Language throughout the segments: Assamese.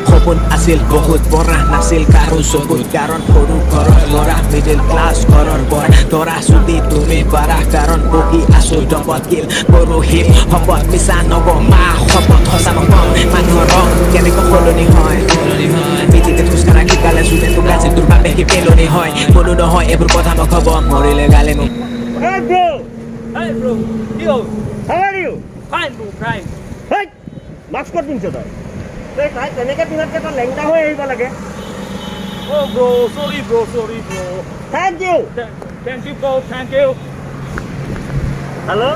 সপোন আছিল বহুত, পৰা নাছিল কাৰো চকুত, কাৰণ সৰু ঘৰৰ ল'ৰা, মিডিল ক্লাছ ঘৰৰ পৰা ধৰা যদি তুমি পাৰা, কাৰণ বকি আছো দমত, কিল কৰো হিপ হপত। মিছা নকওঁ মা শপত, সঁচা নকওঁ। মানুহৰ ৰং কেনেকৈ সলনি হয়? পৃথিৱীত খোজকাঢ়া শিকালে যোনে তোক, আজি তোৰ বাবে সি পেলনি হয়। কোনো নহয় এইবোৰ কথা মোক হ'ব, মৰিলে গালে মোক। Hey bro, Hey bro, yo, how are you? Fine bro, fine. Hey, mask ক'ত পিন্ধিছ তই? তই তাই তেনেকৈ পিন্ধাতকৈ তই লেংটা হৈ আহিব লাগে। Oh bro, sorry bro, sorry bro. Thank you. Thank you bro, thank you. Hello,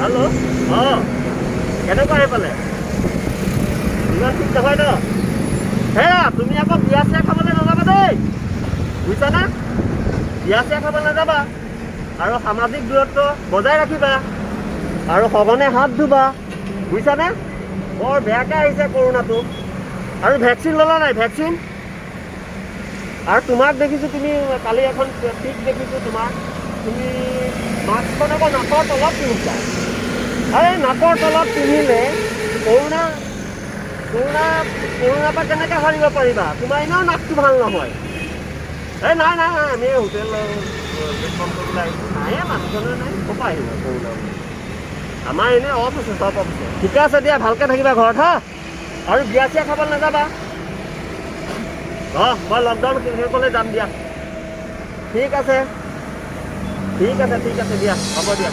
hello, অঁ, কেনেকুৱা সেইফালে? ইমান ঠিক নহয় ন? হেৰা, তুমি আকৌ বিয়া চিয়া খাবলৈ নাযাবা দেই, বুজিছানে? বিয়া চিয়া খাবলৈ নাযাবা আৰু সামাজিক দূৰত্ব বজাই ৰাখিবা আৰু সঘনে হাত ধুবা, বুজিছানে? বৰ বেয়াকৈ আহিছে কৰোণাটো। আৰু ভেকচিন ল'লা নাই ভেকচিন? আৰু তোমাক দেখিছোঁ, তুমি কালি এখন পিক দেখিছোঁ তোমাৰ, তুমি মাস্কখন আকৌ নাকৰ তলত পিন্ধিছা। আৰে, নাকৰ তলত পিন্ধিলে কৰোণাৰ পৰা কেনেকৈ সাৰিব পাৰিবা? তোমাৰ এনেও নাকটো ভাল নহয়। এই নাই নাই নাই, আমি হোটেল গেট বন্ধ কৰিবলৈ আহিছোঁ। নায়ে, মানুহজনে নাই, ক'ৰ পৰা আহিব কৰোণা? আমাৰ এনেই অফ আছে, চব অফ আছে। ঠিকে আছে দিয়া, ভালকৈ থাকিবা ঘৰত হা, আৰু বিয়া চিয়া খাবলৈ নাযাবা। অঁ, মই লকডাউন শেষ হ'লে যাম দিয়া। ঠিক আছে, ঠিক আছে, ঠিক আছে দিয়া, হ'ব দিয়া।